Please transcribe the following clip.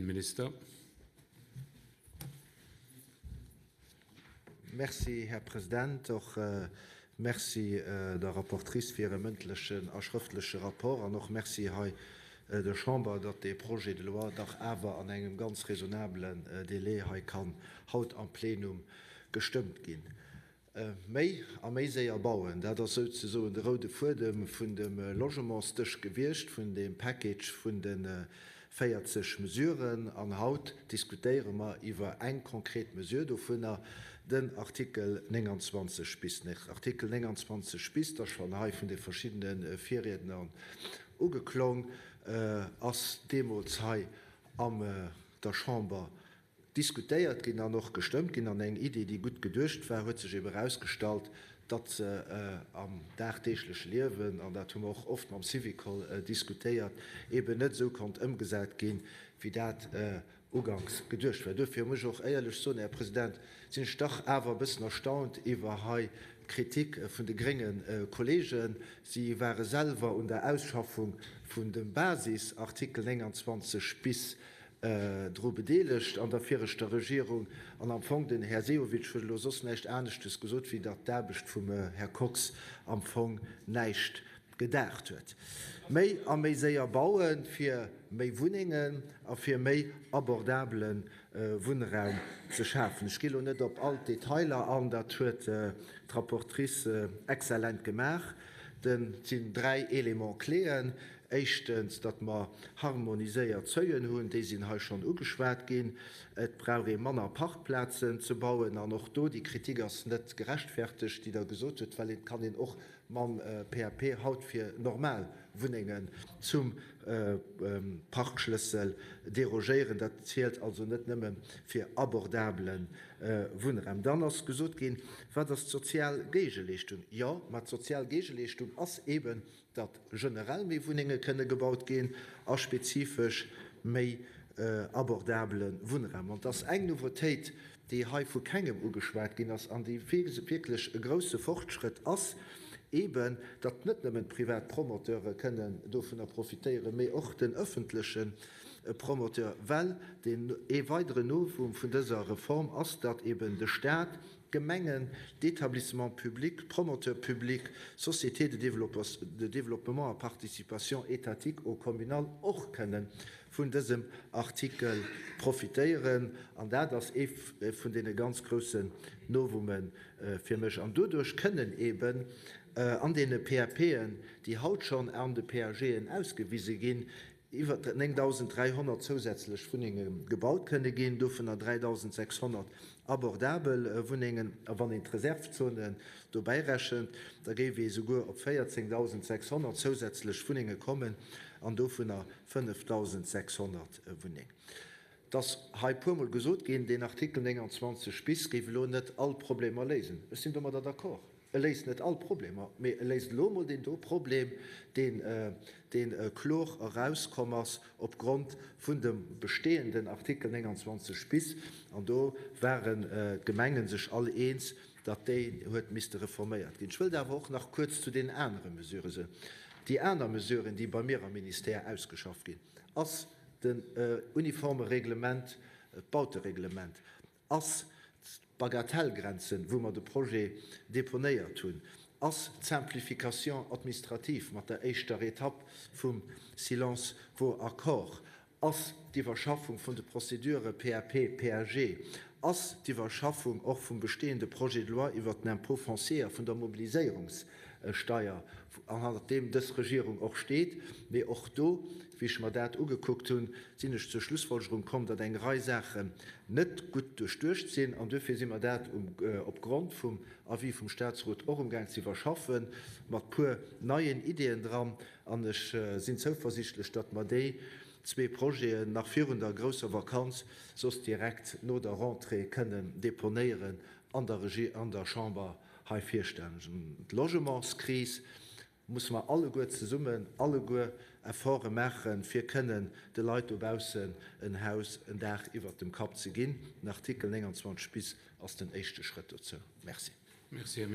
Innenminister. Merci, Här President. Och Merci der Rapportrice fir hire mëndlechen a schrëftleche Rapport an och Merci hei der Chamber, datt dee Projet de loi dach awer an engem ganz raisonnablen Délai hei kann haut am Plenum gestëmmt ginn. Méi a méi séier bauen, dat ass souzesoen de roude Fuedem vun dem Logementsdësch gewiescht, vun deem Package vun de 40 Mesuren. An haut diskutéiere mer iwwer eng konkret Mesure dovunner, den Artikel 29 bis. Den Artikel 29 bis, dat ass schonn hei vun de verschiddene Virriedner ugeklong, ass deemools hei an der Chamber Diskutéiert ginn an och gestëmmt ginn. An eng Idee, déi gutt geduecht war, huet sech ebe erausgestallt, datt se am dagdeegleche Liewen, an dat hu mer och oft mam Syvicol diskutéiert, eben net esou konnt ëmgesat ginn, wéi dat uganks geduecht war. Duerfir muss ech och éierlech soen, Här President, sinn ech dach awer e bëssen erstaunt iwwer hei d'Kritik vun de grénge Kollegen. Si ware selwer un der Ausschaffung vun dem Basisartikel 29 bis dru bedeelegt an der viregter Regierung. An am Fong, den Här Sehovic huet elo soss näischt aneschtes gesot, wéi datt d'Aarbecht vum Här Kox am Fong näischt gedaacht huet. Méi a méi séier baue fir méi Wunnengen a fir méi abordabele Wunnraum ze schafen. Ech gi elo net op all d'Detailer an, dat huet d'Rapportrice exzellent gemaach. Et sinn dräi Éléments-cléen. Éischtens, datt mer harmoniséiert Seuilen hunn, déi sinn hei schonn ugeschwat ginn. Et brauch ee manner Parkplazen ze bauen. An och do, déi Kritik ass net gerechtfertegt, déi Der gesot hutt, well et kann een och mam PAP haut fir normal Wunnengen zum Parkschlëssel derogéieren. Dat zielt also net nëmme fir abordabele Wunnraum. Dann ass gesot ginn, Wat ass d'sozial Géigeleeschtung? Jo, ma d'sozial Géigeleeschtung ass eeben, datt generell méi Wunnenge kënne gebaut ginn a spezifesch méi abordabele Wunnraum. An et ass eng Nouveautéit, déi hei vu kengem ugeschwat ginn ass an déi wierklech e grouse Fortschrëtt ass, eeben datt net nëmmen d'privat Promoteure kënnen dovunner profitéieren, mee och den öffentleche Promoteur, well deen ee weideren Novum vun dëser Reform ass, datt eeben de Stat d'Gemengen, d'Établissements publics, d'Promoteurs publics, d'Sociétés de de développement à participation étatique ou communale och kënne vun dësem Artikel profitéieren. An dat ass ee vun deene ganz groussen Novume fir mech. An doduerch kënnen eeben an deene PAPen, déi haut schonn an de PAGen ausgewise ginn, Iwwer 9.300 zousätzlech Wunnenge gebaut kënne ginn, dovunner 3.600 abordabel Wunnengen. A wann een d'Reservzonen dobäi rechent, da géif ee souguer op 14.600 zousätzlech Wunnenge kommen an dovunner 5.600 Wunneng. Et ass hei puermol gesot ginn, deen Artikel 29 bis géif elo net all Problemer léisen. Ech sinn domadder d'accord. E léist net all Problemer, mee e léist elo emol deen do Problem, deen, deen kloer erauskomm ass opgrond vun dem bestehenden Artikel 29 bis. An do waren d'Gemengen sech all eens, datt déi huet misste reforméiert ginn. Ech wëllt awer och nach kuerz zu deenen anere Mesurë soen. Déi aner Mesuren, déi bei mir am Ministère ausgeschafft ginn, ass den uniforme Reglement, d'Bautereglement, ass d'Bagatellgrenzen, wou mer de Projet deponéiert hunn, ass d'Simplification administrative mat der éischter Etapp vum Silence vaut accord, ass d'Iwwerschaffung vun de Procédure PAP, PAG, ass d'Iwwerschaffung och vum bestehende Projet de loi iwwert den Impôt foncier a vun der Mobiliséierungssteuer, hannert deem dës Regierung och steet. Mee och do, wéi ech mer dat ugekuckt hunn, sinn ech zur Schlussfolgerung komm, datt eng Rei Saachen net gutt duerchduecht sinn. An duerfir si mer dat opgrond vum Avis vum Statsrot och umgaang ze iwwerschaffen, mat puer neien Ideeën dran. An ech sinn zouversichtlech, datt mer déi zwee Projeten nach virun der grousser Vakanz, soss direkt no der Rentrée kënnen deponéieren an der an der Chamber hei virstellen. D'Logementskris musse mer alleguer zesummen, alleguer Efforte maachen, fir kënnen de Leit dobaussen en Haus, en Daach iwwert dem Kapp ze ginn. Den Artikel 29 bis ass den éischte Schrëtt dozou. Merci. Merci, Här Minister.